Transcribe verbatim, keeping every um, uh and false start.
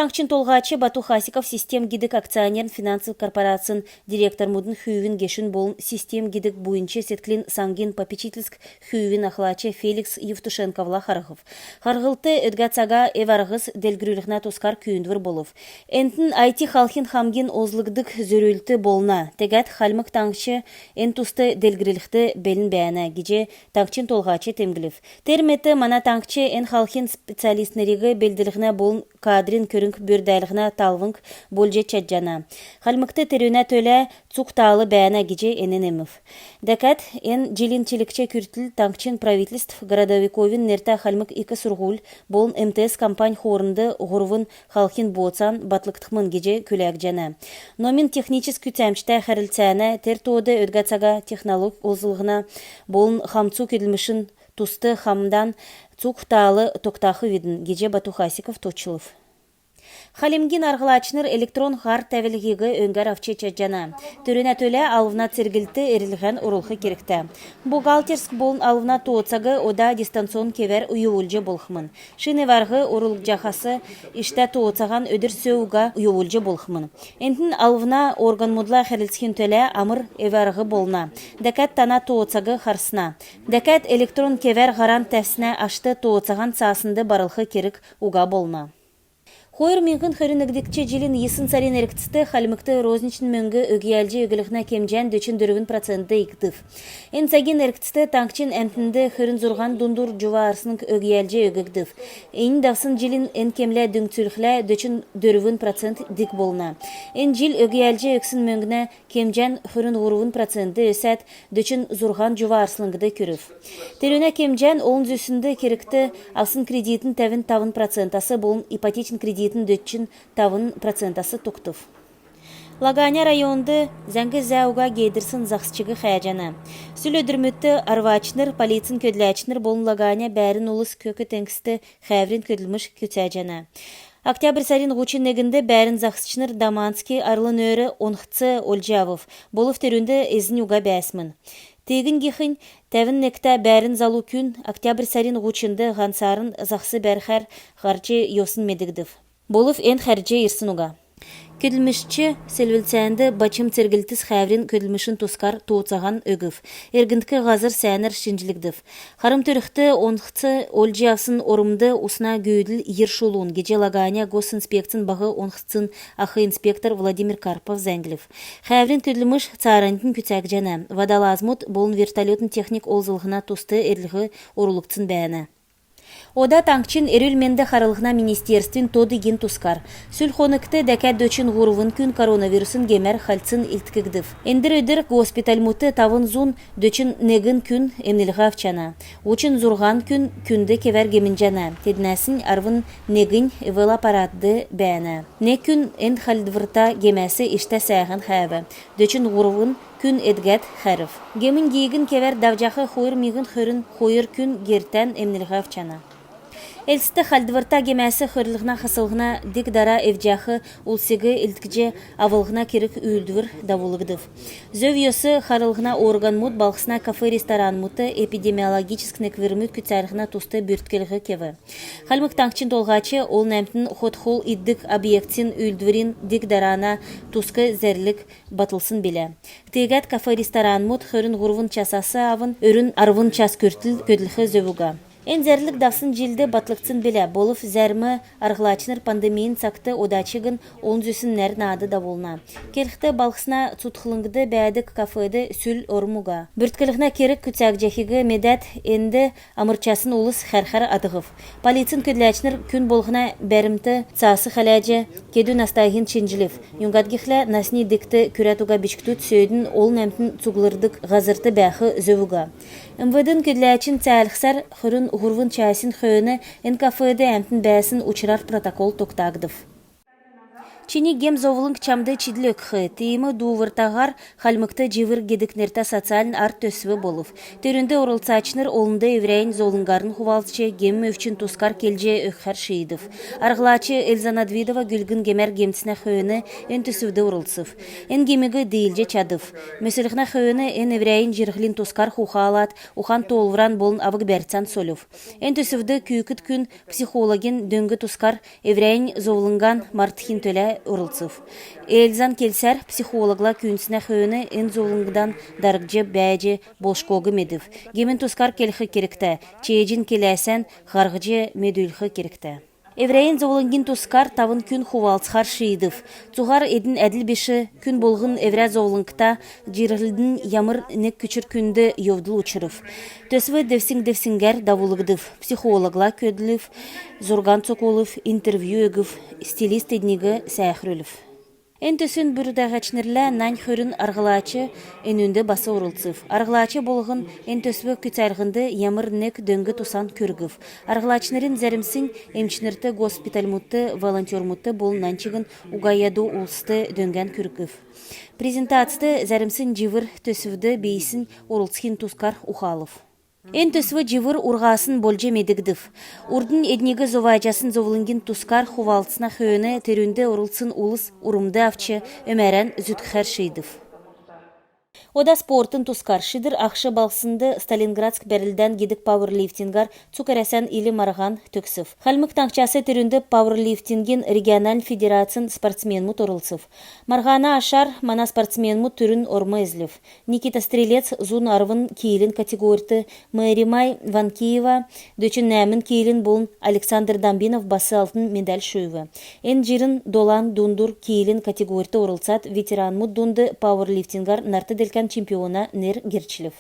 Таңһчин Толһач Бату Хасиков «Систем» гидг акционерн финансов корпорацин директормудын хүүвин гешүн болн «Систем» гидг буйнч седклин саңгин попечительск хүүвин ахлач Феликс Евтушенковла харһв. Харһлтд өдгә цага эв-арһс делгрүллһнә тускар күүндвр болв. Энтн айти халхин хамгин олзлгддг зөрүлт болна. Тегәд Хальмг Таңһч эн туст делгрлһнд белн бәәнә гиҗ Таңһчин Толһач темдглв. Тер мет мана таңһч эн халхин специалистнриг белдлһнә болн кадрин көрңг бүрдәлһнә талвң болҗ чадҗана. Хальмгт терүнә төлә цуг таал бәәнә гиҗ энүг немв. Дәкәд эн җилин чилгч күртл таңһчин правительств Городовиковин нертә Хальмг ик сурһуль болн МТС компань хоорнд һурвн халхин бооцан батлгдхмн гиҗ күләгдҗәнә. Номин-техническ күцәмҗтә хәрлцәнә, тер тоод өдгә цага технолог олзллһна болн хамцу көдлмшин туст хамдан цуг таал тогтахвидн гиҗ Бату Хасиков тооцлв. Хальмгин арһлачнр электрон һар тәвлһиг өңгәр авч чадҗана. Терүнә төлә алвна церглтд эрлһән орулх кергтә. Бухгалтерск болн алвна тооцаг ода дистанционн кевәр оюлҗ болхмн. Шин эв-арһ орулҗахас иштә тооцаһан өдр сө уга оюлҗ болхмн. Энтн алвна органмудла хәрлцхин төлә амр эв-арһ болна. Дәкәд тана тооцаг харсна. Дәкәд электрон кевәр һаран тәвснә ашт тооцаһан цааснд барлх керг уга болна. Хойр миңһн хөрн негдгч җилин йисн сарин эргцд Хальмгт розничн мөңг өгъялҗ өглһнә кемҗән дөчн дөрвн процентд икдв. Эн цагин эргцд таңһчин әмтнд хөрн зурһан дундур җува арслң өгъялҗ өггдв. Эннь давсн җилин эн кемлә дүңцүлхлә дөчн дөрвн процент диг болна. Эн җил өгъялҗ өгсн мөңгнә кемҗән хөрн һурвн процентд өсәд, дөчн зурһан җува арслңд күрв. Терүнә кемҗән олн зүснд кергт авсн кредитин тәвн тавн процентас болн ипотечн кредитин дөчн тавн процентас тогтв. Лаганя районд зәңг зә уга геедрсн заһсчиг хәәҗәнә. Сүл өдрмүдт арвачнр, полицин көдләчнр болн Лаганя бәәрн улс көк теңгст хәәврин көдлмш күцәҗәнә. Октябрь сарин һучн негнд бәәрн заһсчнр Даманский арлн өөр онһц олҗ авв, болв терүнд эзнь уга бәәсмн. Тегнь гихнь тәвн негтә бәәрн залу күн октябрь сарин һучнд һанцарн заһс бәрхәр һарч йовсн медгдв, болв эн хәрҗ ирсн уга. Көдлмшч селвлцәнд бачм церглтс хәәврин көдлмшин тускар тооцаһан өгв. Эргндк һазр сәәнәр шинҗлгдв. Харм төрхд онһц олҗ авсн ормд усна гүүдл йир шулун гиҗ Лаганя госинспекцин баһ онһцин ах инспектор Владимир Карпов зәңглв. Хәәврин көдлмш цааранднь күцәгдҗәнә. Водолазмуд болн вертолетн техник олзллһна туст эрлһ орулгдсн бәәнә. Ода таңһчин эрүл-менд харлһна министерствин тод гин тускар. Сүл хонгт дәкәд дөчн һурвн күн коронавирусн гемәр хальдсн илдкгдв. Эндр өдр госпитальмудт тавн зун дөчн негн күн эмнлһ авчана. Һучн зурһан күн күнд кевәр гемнҗәнә. Теднәснь арвн негнь эволапаратд бәәнә. Нег күн эн хальдврта гемәс иштә сәәһән хәәв. Дөчн һурвн күн эдгәд хәрв. Гемнь гиигн кевәр давҗах хойр миңһн хөрн хойр күн гертән эмнлһ авчана. Элстд хальдврта гемәс хөрлһнә хаслһна диг-дара эвдҗәх улсиг илдкҗ авлһна керг-үүлдвр давулгдв. Зөв-йос харлһна органмуд балһсна кафе-ресторанмудт эпидемиологическ некврмүд күцәлһнә туст бүртклһ кев. Хальмг Таңһчин Толһач олн әмтн хот-хол иддг объектсин үүлдврин диг-дарана туск зәрлг батлсн билә. Тегәд кафе-ресторанмуд хөрн һурвн часас авн өрүн арвн час күртл көдлх зөв уга. Эн зәрлг давсн җилд батлгдсн билә, болв зәрм арһлачнр пандемин цагт ода чигн олн зүсн нәр-наад давулна. Келхд, балһсна цутхлңд бәәдг кафед сүл орм уга. Бүртклһнә керг күцәгдҗәхиг медәд, энд амрчасн улс хәрхәр адһв. Полицин көдләчнр күн болһна бәрмд цаас хәләҗ, кедү настаһинь шинҗлв. Юңгад гихлә насни дигт күрәд уга бичкдүд сөөднь олн әмтн цуглрдг һазрт бәәх зөв уга. МВД-н көдләчин цәәлһсәр хөрн һурвн часин хөөн эн кафед әмтн бәәсн учрар протокол тогтагдв. «Чини гем-зовлң чамд чидл өгх» — тиим дуувртаһар Хальмгт «Җивр» гидг нертә социальн ард-төсв болв. Терүнд орлцачнр олнд эврәннь зовлңгарн хувалцҗ, гем өвчин тускар келҗ өгхәр шиидв. Арһлач Эльза Надвидова гүлгн гемәр гемтснә хөөн эн төсвд орлцв. Эн гемиг диилҗ чадв. Мөслһнә хөөн эн эврәннь җирһлин тускар ухалад, ухан-тоолвран болн авг-бәрцән сольв. Эн төсвд күүкд күн психологин дөң тускар эврәннь зовлңган мартхин төлә орлцв. Эльзан келсәр, психологла күүндснә хөөн эн зовлңдан даргдҗ бәәҗ болшгог медв. Гемин тускар келх кергтә, чееҗин келәсән һарһҗ медүлх кергтә. Эврәннь зовлңгин тускар тавн күн хувалцхар шиидв. Цуһар эдн әдл биш, күн болһн эврә зовлңгта, җирһлднь ямр нег күчр күнд йовдл учрв. Төсв девсң-девсңгәр давулгдв. Психологла көдлв, зурган цокулв, интервью өгв, стилист эдниг сәәхрүлв. Эн төсвин бүрдәһәчнрлә нань хөрн арһлач энүнд бас орлцв. Арһлач болһн эн төсв күцәлһнд ямр нег дөң-тусан күргв. Арһлачнрин зәрмснь эмчнрт, госпитальмудт, волонтермудт болн нань чигн уга яду улст дөңгән күргв. Презентацд зәрмснь «Җивр» төсвд бийснь орлцхин тускар ухалв. Эн төсв «Җивр» урһасн болҗ медгдв. Урднь эдниг зоваҗасн зовлңгин тускар хувалцсна хөөн терүнд орлцсн улс урмд авч, өмәрән зүткхәр шиидв. Ода спортын тускар. Шидр ахш балһснд «Сталинградск бәрлдән» гидг пауэрлифтингәр цуг Әрәсән ил марһан төгсв. Хальмг Таңһчас терүнд пауэрлифтингин региональн федерацин спортсменмүд орлцв. Марһана ашар мана спортсменмүд түрүн орм эзлв. Никита Стрелец зун арвн килин категорьт, Мэримай Ванкиева дөчн нәәмн килин болн Александр Дамбинов бас алтн медаль шүүв. Эн җирн долан дундур килин категорьт орлцад, ветеранмуд дунд пауэрлифтингәр нарт делкән чемпиона нер герчлв.